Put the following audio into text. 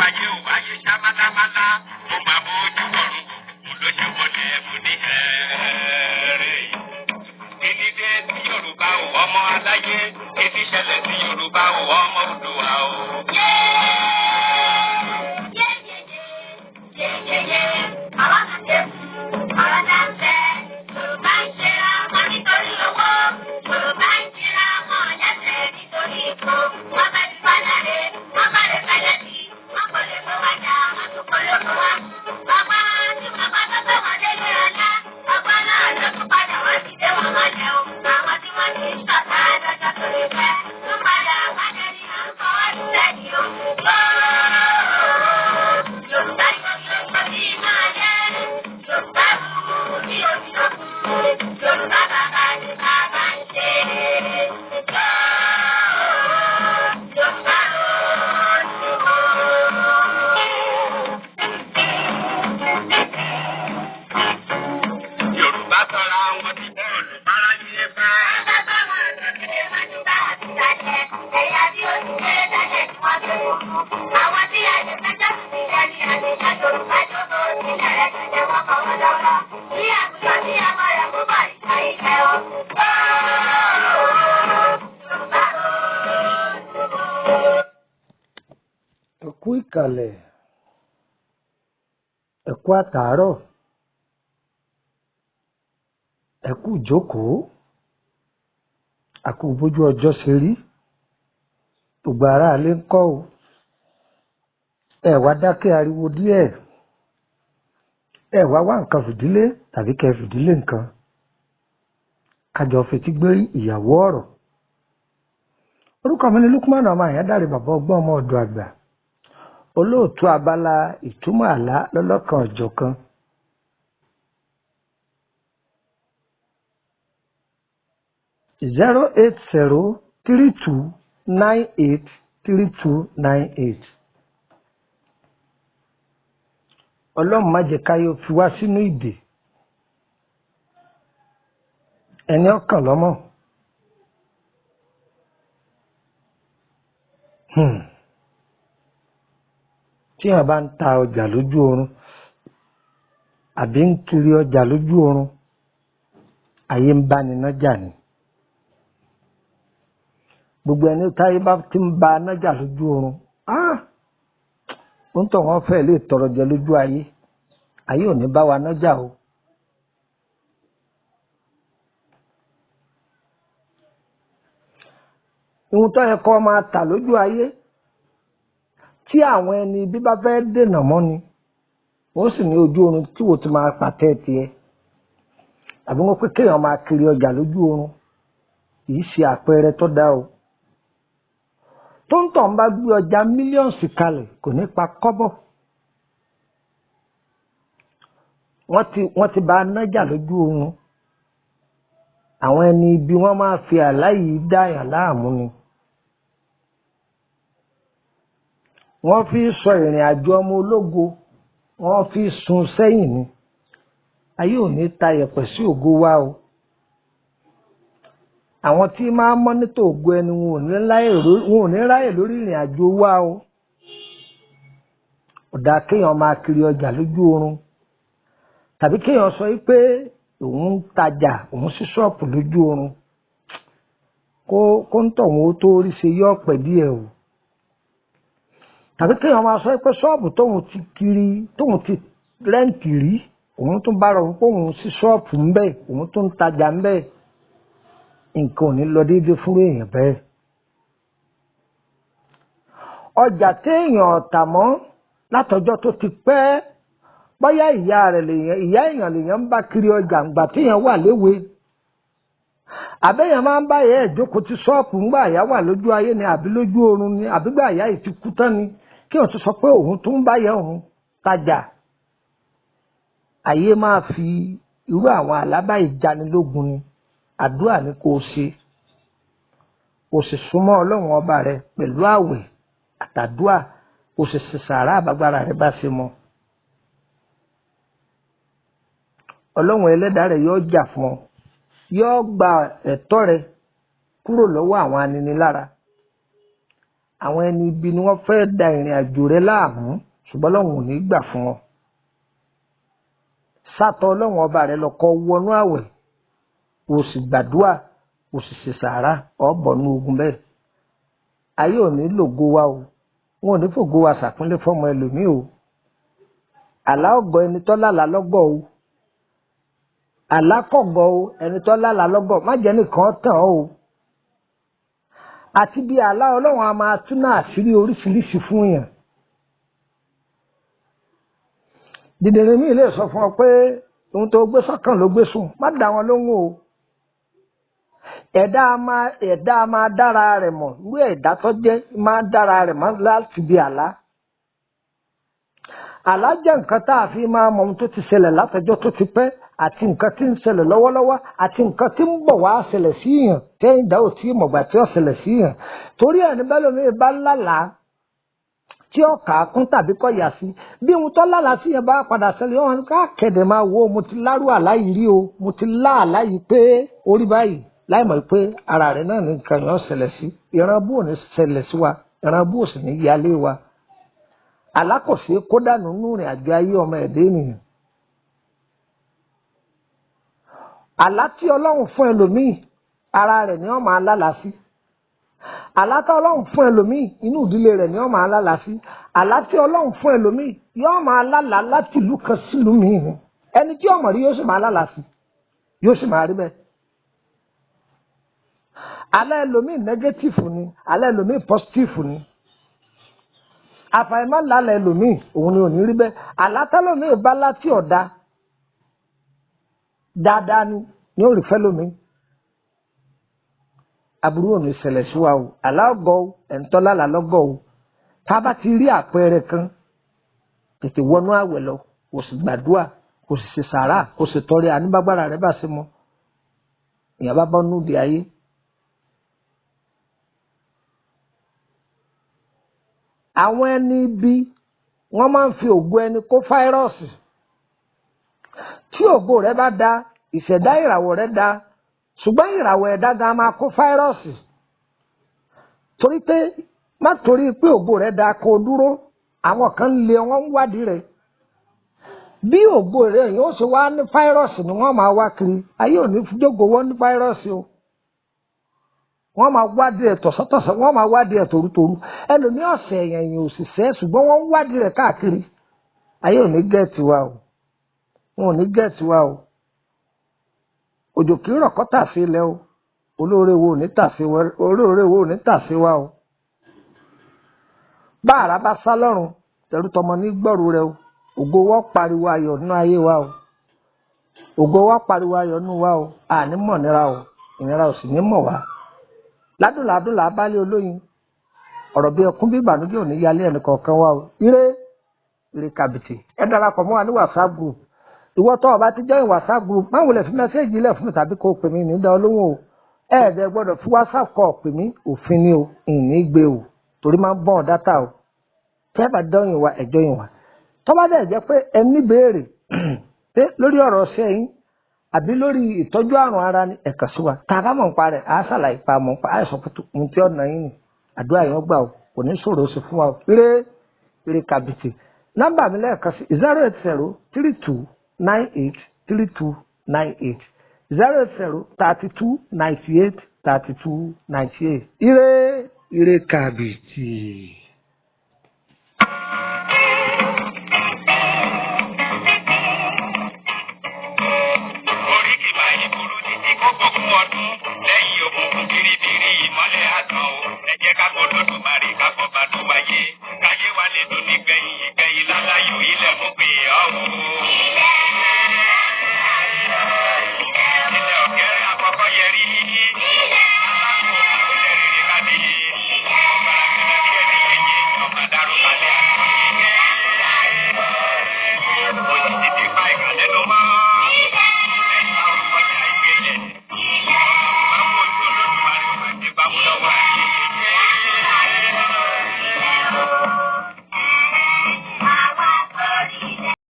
Ayé ò wáyé ṣá málámálá, mo máa bójú ọ̀run, mo ló ṣe wọlé mo ní ẹ̀ẹ́rẹ́. Kíní dé sí Yorùbá ò ọmọ aláyé, kíní ṣẹlẹ̀ sí Yorùbá ò ọmọ Oòduà o. Yorùbá sọra wọn di bọ́ọ̀lù báráyé bá. Ẹ kú ìkàlẹ̀, ẹ kú àtàárọ̀, ẹ kú ìjókòó, a kú bójú ọjọ́ ṣe rí, gbogbo aráalé ń kọ́ o. Ẹ wá dákẹ́ ariwo díẹ̀, ẹ wá wá nǹkan fìdílé tàbí kẹ́ fìdílé nǹkan, kájọ fetí gbé ìyàwó ọ̀rọ̀. Orúkọ mi ni Lukman ọmọ Àyándàre, bàbá ọgbọ́n ọmọ ọ̀dọ̀ àgbà, olóòtú abala ìtumọ̀ àlá lọ́lọ́kan ọ̀jọ̀kan. 08032983298. Ọlọ́run má jẹ́ káyọ̀ fi wá sínú ìdè, ẹni ọkàn lọ́mọ. Tí èèyàn bá ń ta ọjà lójú oorun àbí ń kiri ọjà lójú oorun, ayé ń báni nájà ni. Gbogbo ẹni táyé bá ti ń ba nájà lójú oorun, ó ń tọ̀ wọ́n fẹ́ lè tọrọ jẹ lójú ayé. Ayé ò ní bá wa nájà o. Ohun tó yẹ kó máa tà lójú ayé, tí àwọn ẹni bí bá fẹ́ dènà mọ́ ni, wọ́n sì ní ojú oorun tí wò ti máa pàtẹ́ tiẹ̀. Àbí wọ́n pé kéèyàn máa kiri ọjà lójú oorun, kìí ṣe àpẹẹrẹ tó dá o. Tó ń tọ̀ ń bá gbé ọjà mílíọ̀nù kalẹ̀, kò ní pa kọ́bọ̀. Wọ́n ti bá a nájà lójú oorun. Àwọn ẹni ibi wọ́n máa fi àlá yìí dáyàn láàmú ni. Wọ́n fi sọ ìrìn àjò ọmọ ológo, wọ́n fi sun sẹ́yìn ni. Ayé ò ní ta yẹ̀pẹ̀ sí ògo wa o. Àwọn tí máa ń mọ́nítò ògo ẹni wọn ò ní ráyè lórí ìrìn àjò wa o. Ọ̀dà kéèyàn máa kiri ọjà lójú oorun, tàbí kéèyàn sọ pé òun ń tajà, òun sí ṣọ́ọ̀pù lójú oorun, kó ń tọ̀ wọn ó tó rí ṣe yọ ọ̀pẹ̀ díẹ̀ o. Tàbí kéèyàn máa sọ pé ṣọ́ọ̀bù tóun ti kiri, tóun ti rẹ́ǹtì rí, òun tún bá rọrùn pé òun sí ṣọ́ọ̀pù ń bẹ̀, òun tún ń tajà ń bẹ̀, nǹkan ò ní lọ déédéé fún èèyàn bẹ́ẹ̀. Ọjà téèyàn ọ̀tà mọ́ látọjọ́ tó ti pẹ́, bóyá ìyá rẹ̀ lèèyàn, ìyá èèyàn lèèyàn ń bá kiri ọjà ǹgbà téèyàn wà léwe. Àbẹ́yàn máa ń bá ìyá ẹ̀ jókòó ti ṣọ́ọ̀pù ńgbà ìyá wà lójú ayé ni, àbí lójú oorun ni, àbí gbà ìyá yìí ti kú tán ni, kí òun tún sọ pé òun tún ń bá ìyá òun tajà. Ayé máa fi irú àwọn àlábá ìjanilógun ni. Àdúrà ni kò ṣe, kò sì súnmọ́ Ọlọ́run ọba rẹ pẹ̀lú àwẹ̀ àtàdúà, kò sì ṣe sàárà àbágbára rẹ bá ṣe mọ́. Ọlọ́run ẹlẹ́dàá rẹ yóò jà fún ọ, yóò gba ẹ̀tọ́ rẹ kúrò lọ́wọ́ àwọn aninilára. Àwọn ẹni ibi ni wọ́n fẹ́ da ìrìn àjò rẹ láàmú, ṣùgbọ́n Ọlọ́run ò ní gbà fún ọ. Sátọ Ọlọ́run ọba rẹ lọ, kó wọnú àwẹ̀, o sì gbàdúrà, o sì ṣe sàárà, ọ bọ̀ nú ogun bẹ́ẹ̀. Ayé ò ní lògo wa o, wọn ò ní fògo wa ṣàpínlẹ̀ fọmọ ẹlòmíì o. Àlá ọgọ ẹni tó lálàá lọ́gọ̀ o, àlá kọ̀gọ̀ o, ẹni tó lálàá lọ́gọ̀, má jẹ́ nìkan tàn ọ́ o. Àti bí àlá Ọlọ́run a máa túnà àṣírí oríṣiríṣi fún yàn. Dìdìrín mi lè sọ fún ọ pé ohun tó gbé sọ́kàn ló gbé sùn, má dá wọn lóhùn o. Ẹ̀dá a máa dára rẹ̀ mọ̀, irú ẹ̀dá tó jẹ́ máa dára rẹ̀ mọ̀ láti bí àlá. Àlá jẹ́ nǹkan tá a fi máa mọ ohun tó ti ṣẹlẹ̀ látọjọ́ tó ti pẹ́, àti nǹkan tí ń ṣẹlẹ̀ lọ́wọ́lọ́wọ́, àti nǹkan tí ń bọ̀ wá ṣẹlẹ̀ sí yàn tẹ́yìn dá ò tí ì mọ̀gbà tí ó ṣẹlẹ̀ sí yàn. Torí ẹ̀ ní bẹ́ẹ̀ lómi bá lálàá tí ó kà á kún tàbí kọ́ yà sí, bí ohun tó lálàá sí yẹn bá padà ṣẹlẹ̀, wọn ká kẹ̀dẹ̀ máa wo mo ti lárú àlá yìí rí o, mo ti lá àlá yìí pé orí báyìí, láì mọ̀ pé ara rẹ̀ náà ní nǹkan yẹn ó ṣẹlẹ̀ sí. Ìran bó ò ní ṣẹlẹ̀ sí wa, ìran bó ò sì ní yálé wa. Àlá kò ṣeé kó dànù nínú ìrìn àjò ayé ọmọ ẹ̀dá ènìyàn. Àlá tí Ọlọ́run fún ẹlòmíì, ara rẹ̀ ni wọ́n máa lálàá sí. Àlá tí Ọlọ́run fún ẹlòmíì, inú ìdílé rẹ̀ ni wọ́n máa lálàá sí. Àlá tí Ọlọ́run fún ẹlòmíì, yóò máa lálàá láti ìlú kan sílùú míì. Ẹni tí ọmọ rí yóò sì máa lálàá sí, yóò sì máa rí bẹ́ẹ̀. Àlá ẹlòmíì nẹgẹtífù ni, àlá ẹlòmíì pọ́sitífù ni. Àfàìmọ̀ lálẹ́ ẹlòmíì, òun ni ò ní rí bẹ́ẹ̀. Àlá tẹ́lòmíì bá láti ọ̀dà dáadáa ni ní ó rí fẹ́lòmíì. Aburú ò ní ṣẹlẹ̀ sí wa o. Àlá ọgọ́ o, ẹ̀ńtọ́ lálàá lọ́gọ́ o. Tá a bá ti rí àpẹẹrẹ kan, tètè wọnú àwẹ̀ lọ, kò sì gbàdúrà, kò sì ṣe sàárà, kò sì tọrẹ àníbágbára rẹ bá ṣe mọ. Ìyá bá bọ́ núdi ayé. Àwọn ẹni ibi wọ́n máa ń fi ògo ẹni kó fáírọ́ọ̀sì. Tí ògo rẹ bá da, ìṣẹ̀dá ìràwọ̀ rẹ da, ṣùgbọ́n ìràwọ̀ ẹ̀dá gan máa kó fáírọ́ọ̀sì. Torí pé má torí pé ògo rẹ da kó dúró, àwọn kan lé wọn ń wádìí rẹ. Bí ògo rẹ yóò ṣe wá ní fáírọ́ọ̀sì ni wọ́n máa wá kiri. Ayé ò ní jókòó wọ́n ní fáírọ́ọ̀sì o. Wọ́n máa wádìí rẹ̀ tọ̀sán-tọ̀sán, wọ́n máa wádìí rẹ̀ tòrútòrú. Ẹlòmíì ọ̀sẹ̀ èèyàn èèyàn òṣìṣẹ́, ṣùgbọ́n wọ́n ń wádìí rẹ̀ káàkiri. Ayé ò ní gẹ̀ẹ́tì wa o. Wọn ò ní gẹ̀ẹ́tì wa o. Òjò kì í rọ̀ kọ́ tà sí ilẹ̀ o. Olóore wo ò ní tà sí wa, olóore wo ò ní tà sí wa o. Bá àrá bá sá lọ́run, tẹrútọmọ ní gbọ́rù rẹ o. Ògo wa pariwo ayọ̀ nínú ayé wa o. Ògo wa pariwo ayọ̀ nínú wa o. Àní mọ̀ nira o. Ìnira ò sì ní mọ̀ wá. Ládùnládùn là á bá lé olóyin. Ọ̀rọ̀ bí ẹkún bí ìbànújẹ́ ò ní yálé ẹnì kọ̀ọ̀kan wa o. Ire ire kàbìtì. Ẹ darapọ̀ mọ́ wa ní WhatsApp group. Ìwọ tó o bá ti join WhatsApp group, má wulẹ̀ fi mẹ́sẹ́ẹ̀jì lẹ̀ fún mi tàbí kó o pè mí ní dá olóhùn o. Ẹ ẹ̀dẹ̀ gbọ́dọ̀ fi WhatsApp kọ́ pè mí, òfin ni o, ìní gbé o, torí máa ń bọ̀n dátà o. Tẹ́ bá dọ́yìn wa, ẹ join wa. Tó bá dẹ̀ jẹ́ pé ẹ ní béèrè pé lórí ọ̀rọ̀ ọ̀sẹ̀ yín àbí lórí ìtọ́jú àrùn ara ni, ẹ kàn sí wa. Tá a bá mọ̀ nípa rẹ̀, á ṣàlàyé pa mọ̀ nípa àìsàn pé ohun tí ọ̀nà yín ni àdúrà yẹn gbà o, kò ní ṣòro sí fún wa o. Ire ire kàbìtì. Nọ́mbà mi lẹ́ẹ̀kan sí 080 32 98 32 98 080 32 98 32 98. Ire ire kàbìtì. Orí kì máa yí burú títí kó gbógun ọdún.